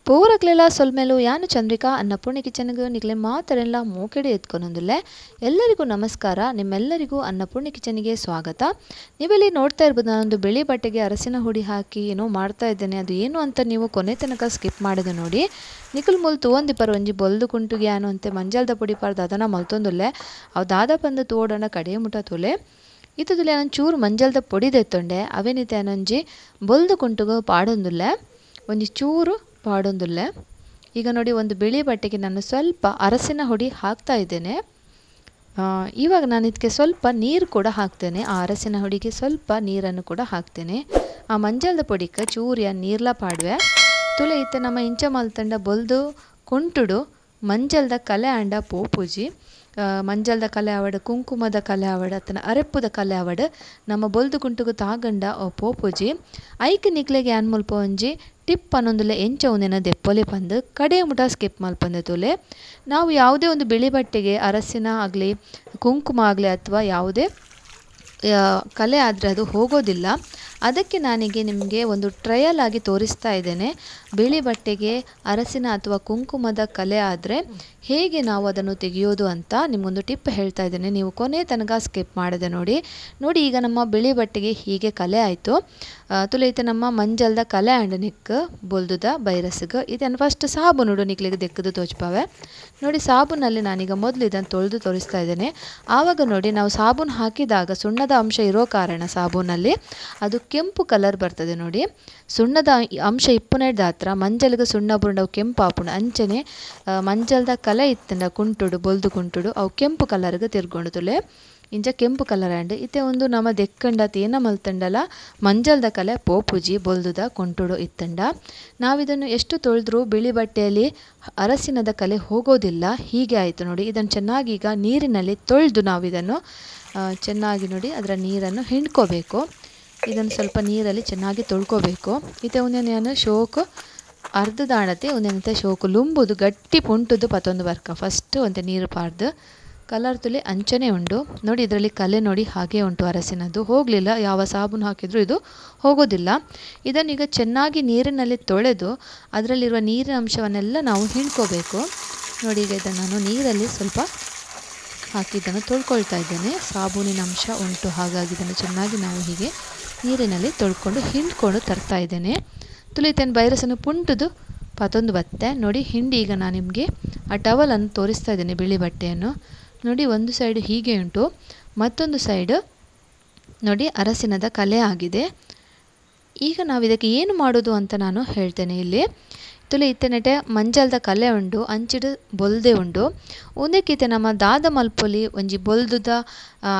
ಪೂರಕ್ಲೆಲ ಸೊಲ್ಮೆಲು ಯಾನು ಚಂದ್ರಿಕಾ ಅನ್ನಪೂರ್ಣಿ ಕಿಚನ್ಗೆ ನಿಕ್ಲೆ ಮಾತರೆಲ್ಲ ಮೋಕೆಡೆ ಎತ್ಕೊನೊಂದುಲ್ಲೆ. ಎಲ್ಲರಿಗೂ ನಮಸ್ಕಾರ, ನಿಮ್ಮೆಲ್ಲರಿಗೂ ಅನ್ನಪೂರ್ಣಿ ಕಿಚನ್ಗೆ ಸ್ವಾಗತ. ನೀವೆಲ್ಲಿ ನೋಡ್ತಾ ಇರ್ಬೋದು, ನಾನೊಂದು ಬಿಳಿ ಬಟ್ಟೆಗೆ ಅರಸಿನ ಹುಡಿ ಹಾಕಿ ಏನೋ ಮಾಡ್ತಾ ಇದ್ದೇನೆ. ಅದು ಏನು ಅಂತ ನೀವು ಕೊನೆ ತನಕ ಸ್ಕಿಪ್ ಮಾಡಿದೆ ನೋಡಿ. ನಿಕುಲ್ ಮುಲ್ ತೂವೊಂದಿಪ್ಪರು ಒಂಜಿ ಬೊಲ್ದು ಕುಂಟುಗೆ ಯಾನು ಅಂತೆ ಮಂಜಲ್ದ ಪೊಡಿ ಪಾರ್ದು ಅದನ್ನ ಮಲ್ತೊಂದುಲ್ಲೆ. ಅವು ದಾದ ಪಂದು ತೋಡೋಣ ಕಡೆ ಮುಟ ತೋಲೆ. ಇತ್ತದುಲ್ಲೆ ನಾನು ಚೂರು ಮಂಜಲ್ದ ಪೊಡಿ ದೆತ್ತೊಂಡೆ, ಅವೇನಿತೆ ಅನೊಂಜಿ ಬೊಲ್ದು ಕುಂಟುಗು ಪಾಡೊಂದುಲ್ಲೆ, ಒಂಜಿ ಚೂರು ಪಾಡೊಂದುಲ್ಲೆ. ಈಗ ನೋಡಿ, ಒಂದು ಬಿಳಿ ಬಟ್ಟೆಗೆ ನಾನು ಸ್ವಲ್ಪ ಅರಸಿನ ಹುಡಿ ಹಾಕ್ತಾ ಇದ್ದೇನೆ. ಇವಾಗ ನಾನು ಇದಕ್ಕೆ ಸ್ವಲ್ಪ ನೀರು ಕೂಡ ಹಾಕ್ತೇನೆ. ಆ ಅರಸಿನ ಹುಡಿಗೆ ಸ್ವಲ್ಪ ನೀರನ್ನು ಕೂಡ ಹಾಕ್ತೇನೆ. ಆ ಮಂಜಲ್ದ ಪೊಡಿಗೆ ಚೂರಿಯ ನೀರ್ಲ ಪಾಡುವೆ ತುಲೆ. ಇತ್ತೆ ನಮ್ಮ ಇಂಚ ಮಲ್ತಂಡ ಬೊಲ್ದು ಕುಂಟುಡು ಮಂಜಲ್ದ ಕಲೆ ಆಂಡ ಪೋಪುಜಿ. ಮಂಜಲ್ದ ಕಲೆ ಆವಡ್, ಕುಂಕುಮದ ಕಲೆ ಆವಡ್, ಅತ್ತನ ಅರೆಪ್ಪುದ ಕಲೆ ಆವಡ್ ನಮ್ಮ ಬೊಲ್ದು ಕುಂಟುಗು ತಾಗಂಡ ಪೋಪುಜಿ. ಐಕ್ ನಿಕ್ಲೆಗೆ ಯಾನ್ ಮುಲ್ಪ ಒಂಜಿ ಟಿಪ್ ಅನ್ನೊಂದುಲೆ ಎಂಚ ಒಂದೇನ ದೆಪ್ಪೊಲೆ ಪಂದು ಕಡೆ ಮುಟ ಸ್ಕಿಪ್ ಮಲ್ಪಂದೆ ತೋಲೆ. ನಾವು ಯಾವುದೇ ಒಂದು ಬಿಳಿ ಬಟ್ಟೆಗೆ ಅರಸಿನ ಆಗಲಿ ಕುಂಕುಮ ಆಗಲಿ ಅಥವಾ ಯಾವುದೇ ಕಲೆ ಆದರೆ ಅದು ಹೋಗೋದಿಲ್ಲ. ಅದಕ್ಕೆ ನಾನೀಗ ನಿಮಗೆ ಒಂದು ಟ್ರಯಲ್ ಆಗಿ ತೋರಿಸ್ತಾ ಇದ್ದೇನೆ. ಬಿಳಿ ಬಟ್ಟೆಗೆ ಅರಸಿನ ಅಥವಾ ಕುಂಕುಮದ ಕಲೆ ಆದರೆ ಹೇಗೆ ನಾವು ಅದನ್ನು ತೆಗೆಯೋದು ಅಂತ ನಿಮಗೊಂದು ಟಿಪ್ ಹೇಳ್ತಾ ಇದ್ದೇನೆ. ನೀವು ಕೊನೆ ತನಕ ಸ್ಕಿಪ್ ಮಾಡದೆ ನೋಡಿ. ನೋಡಿ, ಈಗ ನಮ್ಮ ಬಿಳಿ ಬಟ್ಟೆಗೆ ಹೀಗೆ ಕಲೆ ಆಯಿತು. ತುಲೈತೆ ನಮ್ಮ ಮಂಜಲ್ದ ಕಲೆ ಆಂಡ್ ನಿಕ್ ಬೊಲ್ದುದ ಬೈರಸ್ಗೆ ಇದನ್ನು ಫಸ್ಟ್ ಸಾಬೂನು ನಿಕ್ಲಿಗೆ ದೆಕ್ಕದು ತೋಚ್ಪಾವೆ. ನೋಡಿ, ಸಾಬೂನಲ್ಲಿ ನಾನೀಗ ಮೊದಲು ಇದನ್ನು ತೊಳೆದು ತೋರಿಸ್ತಾ ಇದ್ದೇನೆ. ಆವಾಗ ನೋಡಿ, ನಾವು ಸಾಬೂನು ಹಾಕಿದಾಗ ಸುಣ್ಣದ ಅಂಶ ಇರೋ ಕಾರಣ ಸಾಬೂನಲ್ಲಿ ಅದು ಕೆಂಪು ಕಲರ್ ಬರ್ತದೆ. ನೋಡಿ, ಸುಣ್ಣದ ಅಂಶ ಇಪ್ಪುನೆಡ್ದ ಹತ್ರ ಮಂಜಲ್ಗೆ ಸುಣ್ಣ ಬುರುಂಡವು ಕೆಂಪು ಆಪುಂಡು. ಅಂಚನೆ ಮಂಜಲ್ದ ಕಲೆ ಇತ್ತಂಡ ಕುಂಟುಡು ಬೊಲ್ದು ಕುಂಟುಡು ಅವು ಕೆಂಪು ಕಲರ್ಗೆ ತಿರ್ಗೊಂಡು ತುಲೆ. ಇಂಚ ಕೆಂಪು ಕಲರ್ ಆಂಡ್ ಇತ್ತೆ ಒಂದು ನಮ್ಮ ದೆಕ್ಕಂಡ ತೇನ ಮಲ್ತಂಡಲ ಮಂಜಲ್ದ ಕಲೆ ಪೋಪುಜಿ ಬೊಲ್ದುದ ಕುಂಟುಡು ಇತ್ತಂಡ. ನಾವಿದನ್ನು ಎಷ್ಟು ತೊಳೆದ್ರೂ ಬಿಳಿ ಬಟ್ಟೆಯಲ್ಲಿ ಅರಸಿನದ ಕಲೆ ಹೋಗೋದಿಲ್ಲ. ಹೀಗೆ ಆಯಿತು ನೋಡಿ. ಇದನ್ನು ಚೆನ್ನಾಗಿ ಈಗ ನೀರಿನಲ್ಲಿ ತೊಳೆದು ನಾವಿದನ್ನು ಚೆನ್ನಾಗಿ ನೋಡಿ ಅದರ ನೀರನ್ನು ಹಿಂಡ್ಕೋಬೇಕು. ಇದನ್ನು ಸ್ವಲ್ಪ ನೀರಲ್ಲಿ ಚೆನ್ನಾಗಿ ತೊಳ್ಕೋಬೇಕು. ಇತ್ತೆ ಒಂದೇನು ಶೋಕು ಅರ್ಧದಾಣತೆ ಒಂದೇನಂತೆ ಶೋಕು ಲುಂಬುದು ಗಟ್ಟಿ ಪುಂಟುದು ಪತ್ತೊಂದು ಬರ್ಕ ಫಸ್ಟ್ ಒಂತೆ ನೀರು ಪಾರ್ದು ಕಲರ್ ತುಲೆ ಅಂಚನೆ ಉಂಟು. ನೋಡಿ, ಇದರಲ್ಲಿ ಕಲೆ ನೋಡಿ ಹಾಗೆ ಉಂಟು, ಅರಸಿನದ್ದು ಹೋಗಲಿಲ್ಲ. ಯಾವ ಸಾಬೂನು ಹಾಕಿದರೂ ಇದು ಹೋಗೋದಿಲ್ಲ. ಇದನ್ನೀಗ ಚೆನ್ನಾಗಿ ನೀರಿನಲ್ಲಿ ತೊಳೆದು ಅದರಲ್ಲಿರುವ ನೀರಿನ ಅಂಶವನ್ನೆಲ್ಲ ನಾವು ಹಿಂಡ್ಕೋಬೇಕು. ನೋಡಿ, ಈಗ ಇದನ್ನು ನಾನು ನೀರಲ್ಲಿ ಸ್ವಲ್ಪ ಹಾಕಿ ಇದನ್ನು ತೊಳ್ಕೊಳ್ತಾ ಇದ್ದೇನೆ. ಸಾಬೂನಿನ ಅಂಶ ಉಂಟು, ಹಾಗಾಗಿ ಇದನ್ನು ಚೆನ್ನಾಗಿ ನಾವು ಹೀಗೆ ನೀರಿನಲ್ಲಿ ತೊಳ್ಕೊಂಡು ಹಿಂಡ್ಕೊಂಡು ತರ್ತಾ ಇದ್ದೇನೆ. ತುಳಿತೇನೆ ಬೈರಸನ್ನು ಪುಂಟುದು ಪತೊಂದು ಬತ್ತೆ. ನೋಡಿ, ಹಿಂಡಿ ಈಗ ನಾನು ನಿಮಗೆ ಆ ಟವಲನ್ನು ತೋರಿಸ್ತಾ ಇದ್ದೇನೆ, ಬಿಳಿ ಬಟ್ಟೆಯನ್ನು. ನೋಡಿ, ಒಂದು ಸೈಡ್ ಹೀಗೆ ಉಂಟು, ಮತ್ತೊಂದು ಸೈಡ್ ನೋಡಿ ಅರಸಿನದ ಕಲೆ ಆಗಿದೆ. ಈಗ ನಾವು ಇದಕ್ಕೆ ಏನು ಮಾಡೋದು ಅಂತ ನಾನು ಹೇಳ್ತೇನೆ. ಇಲ್ಲಿ ತುಲೆ ಇತ್ತೆನೆಟೆ ಮಂಜಲ್ದ ಕಲೆ ಉಂಡು, ಅಂಚಿಡು ಬೊಲ್ದೆ ಉಂಡು. ಒಂದಕ್ಕಿತೆ ನಮ್ಮ ದಾದ ಮಲ್ಪೊಲಿ ಒಂಜಿ ಬೊಲ್ದುದ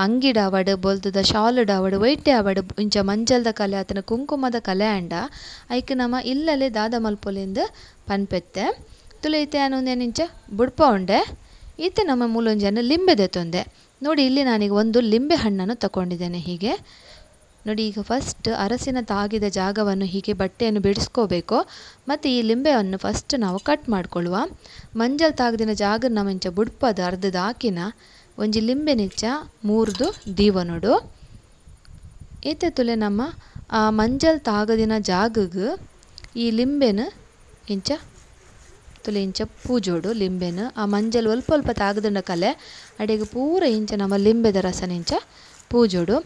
ಅಂಗಿಡ ಆವಡ್, ಬೊಲ್ದುದ ಶಾಲುಡ ಆವಡ್, ವೈಟೆ ಆವಡ್, ಇಂಚ ಮಂಜಲ್ದ ಕಲೆ ಆತನ ಕುಂಕುಮದ ಕಲೆ ಅಂಡ ಐಕ್ ನಮ್ಮ ಇಲ್ಲಲೆ ದಾದ ಮಲ್ಪೊಲಿಂದ ಪನ್ಪೆತ್ತೆ. ತುಲೆ ಇತ್ತೆ ಇಂಚ ಬುಡ್ಪ ಉಂಡೆ. ಇತ್ತೆ ನಮ್ಮ ಮೂಲೊಂಜಿಯನ್ನು ಲಿಂಬೆ ದೆತ್ತೊಂದೆ. ನೋಡಿ, ಇಲ್ಲಿ ನಾನೀಗ ಒಂದು ಲಿಂಬೆ ಹಣ್ಣನ್ನು ತಗೊಂಡಿದ್ದೇನೆ. ಹೀಗೆ ನೋಡಿ, ಈಗ ಫಸ್ಟ್ ಅರಸಿನ ತಾಗಿದ ಜಾಗವನ್ನು ಹೀಗೆ ಬಟ್ಟೆಯನ್ನು ಬಿಡಿಸ್ಕೋಬೇಕು. ಮತ್ತು ಈ ಲಿಂಬೆಯನ್ನು ಫಸ್ಟ್ ನಾವು ಕಟ್ ಮಾಡಿಕೊಳ್ಳುವ. ಮಂಜಲ್ ತಾಗದಿನ ಜಾಗ ನಮ್ಮ ಇಂಚ ಬುಡ್ಪದ ಅರ್ಧದ ಹಾಕಿನ ಒಂಜಿ ಲಿಂಬೆ ನಿಚ್ಚ ಮೂರ್ದು ದೀವ ನೋಡು. ಈತೆ ತುಲೆ ನಮ್ಮ ಆ ಮಂಜಲ್ ತಾಗದಿನ ಜಾಗಗೆ ಈ ಲಿಂಬೆನ ಇಂಚ ತುಲೆ ಇಂಚ ಪೂಜೋಡು. ಲಿಂಬೆನ ಆ ಮಂಜಲ್ ಒಲ್ಪ ಒಲ್ಪ ತಾಗದಂಡ ಕಲೆ ಅಡೆಗೆ ಪೂರ ಇಂಚ ನಮ್ಮ ಲಿಂಬೆದ ರಸನ ಇಂಚ ಪೂಜೋಡು.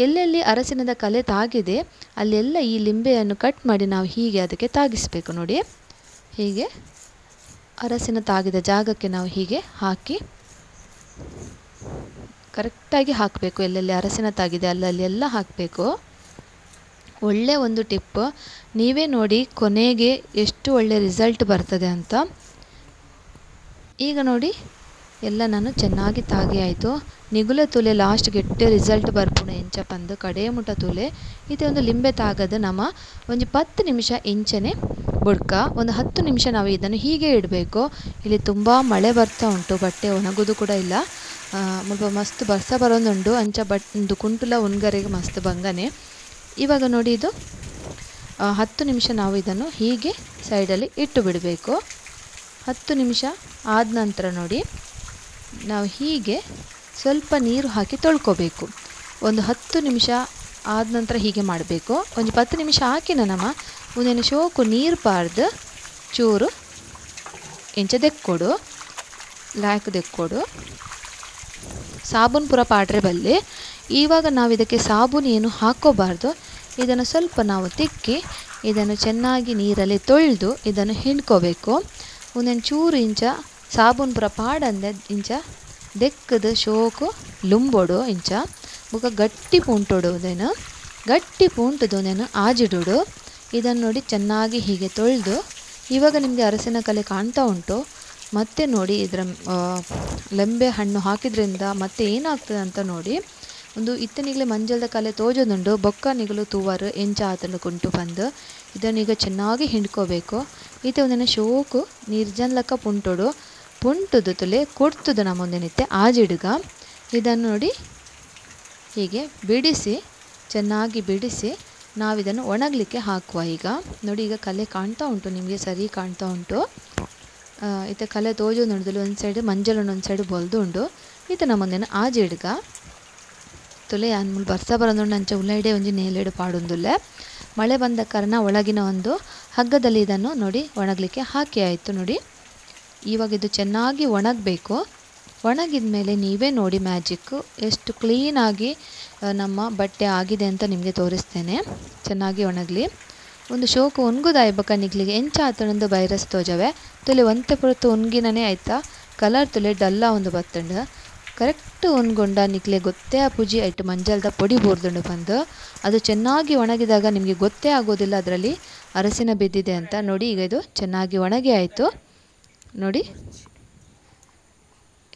ಎಲ್ಲೆಲ್ಲಿ ಅರಸಿನದ ಕಲೆ ತಾಗಿದೆ ಅಲ್ಲೆಲ್ಲ ಈ ಲಿಂಬೆಯನ್ನು ಕಟ್ ಮಾಡಿ ನಾವು ಹೀಗೆ ಅದಕ್ಕೆ ತಾಗಿಸಬೇಕು. ನೋಡಿ, ಹೀಗೆ ಅರಸಿನ ತಾಗಿದ ಜಾಗಕ್ಕೆ ನಾವು ಹೀಗೆ ಹಾಕಿ ಕರೆಕ್ಟಾಗಿ ಹಾಕಬೇಕು. ಎಲ್ಲೆಲ್ಲಿ ಅರಸಿನ ತಾಗಿದೆ ಅಲ್ಲಲ್ಲಿ ಎಲ್ಲ ಹಾಕಬೇಕು. ಒಳ್ಳೆ ಒಂದು ಟಿಪ್, ನೀವೇ ನೋಡಿ ಕೊನೆಗೆ ಎಷ್ಟು ಒಳ್ಳೆ ರಿಸಲ್ಟ್ ಬರ್ತದೆ ಅಂತ. ಈಗ ನೋಡಿ, ಎಲ್ಲ ನಾನು ಚೆನ್ನಾಗಿ ತಾಗಿ ಆಯಿತು. ನಿಗುಲೆ ತುಲೆ ಲಾಸ್ಟ್ ಗೆಟ್ಟೆ ರಿಸಲ್ಟ್ ಬರ್ಪುಣ ಎಂಚ ಪಂದು ಕಡೆ ಮುಟ ತುಲೆ. ಇದು ಒಂದು ಲಿಂಬೆ ತಾಗದ ನಮ್ಮ ಒಂಜಿ 10 ನಿಮಿಷ ಇಂಚನೆ ಬುಡ್ಕ, ಒಂದು 10 ನಿಮಿಷ ನಾವು ಇದನ್ನು ಹೀಗೆ ಇಡಬೇಕು. ಇಲ್ಲಿ ತುಂಬ ಮಳೆ ಬರ್ತಾ ಉಂಟು, ಬಟ್ಟೆ ಒಣಗೋದು ಕೂಡ ಇಲ್ಲ. ಮುಲ್ಪ ಮಸ್ತ್ ಬರ್ಸ ಬರೋದುಂಟು. ಅಂಚ ಬಟ್ ಒಂದು ಕುಂಟುಲ ಉಣ್ಗರೆಗೆ ಮಸ್ತ್ ಬಂಗನೆ. ಇವಾಗ ನೋಡಿ, ಇದು 10 ನಿಮಿಷ ನಾವು ಇದನ್ನು ಹೀಗೆ ಸೈಡಲ್ಲಿ ಇಟ್ಟು ಬಿಡಬೇಕು. 10 ನಿಮಿಷ ಆದ ನಂತರ ನೋಡಿ, ನಾವು ಹೀಗೆ ಸ್ವಲ್ಪ ನೀರು ಹಾಕಿ ತೊಳ್ಕೋಬೇಕು. ಒಂದು 10 ನಿಮಿಷ ಆದ ನಂತರ ಹೀಗೆ ಮಾಡಬೇಕು. ಒಂದು 10 ನಿಮಿಷ ಹಾಕಿನ ನಮ್ಮ ಒಂದೇನು ಶೋಕು ನೀರು ಪಾರ್ದು ಚೂರು ಇಂಚ ದೆಕ್ಕೊಡು, ಲಾಯ್ಕ್ ದೆಕ್ಕೊಡು. ಸಾಬೂನು ಪೂರ ಪಾಡ್ರೆ ಬಲ್ಲಿ. ಇವಾಗ ನಾವು ಇದಕ್ಕೆ ಸಾಬೂನು ಏನು ಹಾಕೋಬಾರ್ದು. ಇದನ್ನು ಸ್ವಲ್ಪ ನಾವು ತಿಕ್ಕಿ ಇದನ್ನು ಚೆನ್ನಾಗಿ ನೀರಲ್ಲಿ ತೊಳೆದು ಇದನ್ನು ಹಿಂಡ್ಕೋಬೇಕು. ಒಂದೊಂದು ಚೂರು ಇಂಚ ಸಾಬೂನು ಪೂರ ಪಾಡಂದೆ ಇಂಚ ದೆಕ್ಕದ ಶೋಕು ಲುಂಬೋಡು ಇಂಚ ಬೊಕ ಗಟ್ಟಿ ಪುಂಟೋಡು. ಉಂದೆನು ಗಟ್ಟಿ ಪುಂಟುದು ಉಂದೆನು ಆಜಿಡೋಡು. ಇದನ್ನು ನೋಡಿ ಚೆನ್ನಾಗಿ ಹೀಗೆ ತೊಳೆದು ಇವಾಗ ನಿಮಗೆ ಅರಸಿನ ಕಲೆ ಕಾಣ್ತಾ ಉಂಟು. ಮತ್ತೆ ನೋಡಿ ಇದರ ಲಿಂಬೆ ಹಣ್ಣು ಹಾಕಿದ್ರಿಂದ ಮತ್ತೆ ಏನಾಗ್ತದೆ ಅಂತ ನೋಡಿ. ಒಂದು ಇತ್ತನಿಗಲೇ ಮಂಜಲ್ದ ಕಲೆ ತೋಜೋದುಂಡು, ಬೊಕ್ಕ ನಿಗಲು ತೂವರು ಎಂಚ ಆತನು ಕುಂಟು ಬಂದು. ಇದನ್ನೀಗ ಚೆನ್ನಾಗಿ ಹಿಂಡ್ಕೋಬೇಕು. ಈತೆ ಒಂದಿನ ಶೋಕು ನಿರ್ಜನ್ಲಕ್ಕ ಪುಂಟೋಡು, ಪುಂಟುದು ತುಲೆ ಕೊಡ್ತುದು ನಮ್ಮೊಂದಿನಿತ್ತೆ ಆಜಿಡುಗ. ಇದನ್ನು ನೋಡಿ ಹೀಗೆ ಬಿಡಿಸಿ, ಚೆನ್ನಾಗಿ ಬಿಡಿಸಿ ನಾವಿದನ್ನು ಒಣಗಲಿಕ್ಕೆ ಹಾಕುವ. ಈಗ ನೋಡಿ ಈಗ ಕಲೆ ಕಾಣ್ತಾ ಉಂಟು ನಿಮಗೆ, ಸರಿ ಕಾಣ್ತಾ ಉಂಟು. ಈತ ಕಲೆ ತೋಜು ನೋಡಿದಲ್ಲಿ ಒಂದು ಸೈಡ್ ಮಂಜಲ್ ಒಂದು ಸೈಡ್ ಬೊಲ್ದು ಉಂಡು. ಈತ ನಮ್ಮೊಂದಿನ ಆಜಿಡ್ಗ ತುಲೆ ಅನ್ಮುಲ್ ಬರ್ಸ ಬರೋದುಂಡು ಅಂಚ ಉಲ್ಲೈಡೆ ಒಂಜಿ ನೇಲೆಡು ಪಾಡೊಂದುಲ್ಲೆ. ಮಳೆ ಬಂದ ಕಾರಣ ಒಳಗಿನ ಒಂದು ಹಗ್ಗದಲ್ಲಿ ಇದನ್ನು ನೋಡಿ ಒಣಗಲಿಕ್ಕೆ ಹಾಕಿ ಆಯಿತು. ನೋಡಿ ಇವಾಗ ಇದು ಚೆನ್ನಾಗಿ ಒಣಗಬೇಕು. ಒಣಗಿದ ಮೇಲೆ ನೀವೇ ನೋಡಿ ಮ್ಯಾಜಿಕ್ಕು ಎಷ್ಟು ಕ್ಲೀನಾಗಿ ನಮ್ಮ ಬಟ್ಟೆ ಆಗಿದೆ ಅಂತ ನಿಮಗೆ ತೋರಿಸ್ತೇನೆ. ಚೆನ್ನಾಗಿ ಒಣಗಲಿ. ಒಂದು ಶೋಕು ಒಣಗುದಾಯ್ಬಕ ನಿಗ್ಲಿಗೆ ಎಂಚ ಆತನೊಂದು ವೈರಸ್ ತೋಜವೆ ತುಲೆ ಒಂತೆ ಪೊರತು ಒಣಗಿನೇ ಆಯ್ತಾ ಕಲರ್ ತುಲೆ ಡಲ್ಲ ಒಂದು ಬತ್ತಂಡು. ಕರೆಕ್ಟ್ ಒಣಗೊಂಡ ನಿಕ್ಲೆ ಗೊತ್ತೇ ಆ ಪೂಜಿ ಆಯ್ತು ಮಂಜಲ್ದ ಪೊಡಿ ಬೋರ್ದುಂಡು ಬಂದು. ಅದು ಚೆನ್ನಾಗಿ ಒಣಗಿದಾಗ ನಿಮಗೆ ಗೊತ್ತೇ ಆಗೋದಿಲ್ಲ ಅದರಲ್ಲಿ ಅರಸಿನ ಬಿದ್ದಿದೆ ಅಂತ. ನೋಡಿ ಈಗ ಇದು ಚೆನ್ನಾಗಿ ಒಣಗಿ ಆಯಿತು. ನೋಡಿ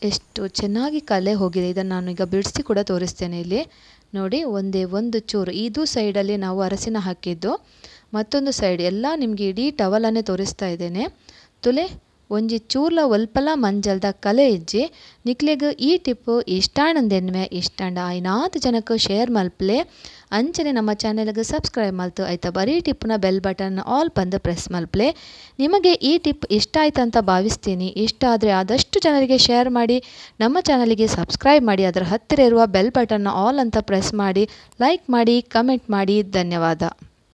ಎಷ್ಟು ಚೆನ್ನಾಗಿ ಕಲೆ ಹೋಗಿದೆ. ಇದನ್ನು ನಾನು ಈಗ ಬಿಡಿಸಿ ಕೂಡ ತೋರಿಸ್ತೇನೆ. ಇಲ್ಲಿ ನೋಡಿ ಒಂದೇ ಒಂದು ಚೂರು ಇದು ಸೈಡಲ್ಲಿ ನಾವು ಅರಸಿನ ಹಾಕಿದ್ದು, ಮತ್ತೊಂದು ಸೈಡ್ ಎಲ್ಲ ನಿಮಗೆ ಇಡೀ ಟವಲನ್ನೇ ತೋರಿಸ್ತಾ ಇದ್ದೇನೆ. ತುಲೆ ಒಂಜಿ ಚೂರ್ಲ ಒಲ್ಪಲ ಮಂಜಲ್ದ ಕಲೆ ಇಜ್ಜಿ. ನಿಕ್ಲೆಗ್ ಈ ಟಿಪ್ಪು ಇಷ್ಟಾಣಂದೆನ್ಮೆ ಇಷ್ಟಾಂಡ ಐನಾತ್ ಜನಕ್ಕೆ ಶೇರ್ ಮಲ್ಪ್ಲೆ. ಅಂಚನೆ ನಮ್ಮ ಚಾನೆಲ್ಗೆ ಸಬ್ಸ್ಕ್ರೈಬ್ ಮಲ್ತು ಆಯ್ತಾ ಬರೀ ಟಿಪ್ನ ಬೆಲ್ ಬಟನ್ ಆಲ್ ಬಂದು ಪ್ರೆಸ್ ಮಲ್ಪ್ಲೆ. ನಿಮಗೆ ಈ ಟಿಪ್ ಇಷ್ಟ ಆಯ್ತಂತ ಭಾವಿಸ್ತೀನಿ. ಇಷ್ಟ ಆದರೆ ಆದಷ್ಟು ಜನರಿಗೆ ಶೇರ್ ಮಾಡಿ, ನಮ್ಮ ಚಾನಲಿಗೆ ಸಬ್ಸ್ಕ್ರೈಬ್ ಮಾಡಿ, ಅದರ ಹತ್ತಿರ ಇರುವ ಬೆಲ್ ಬಟನ್ನ ಆಲ್ ಅಂತ ಪ್ರೆಸ್ ಮಾಡಿ, ಲೈಕ್ ಮಾಡಿ, ಕಮೆಂಟ್ ಮಾಡಿ. ಧನ್ಯವಾದ.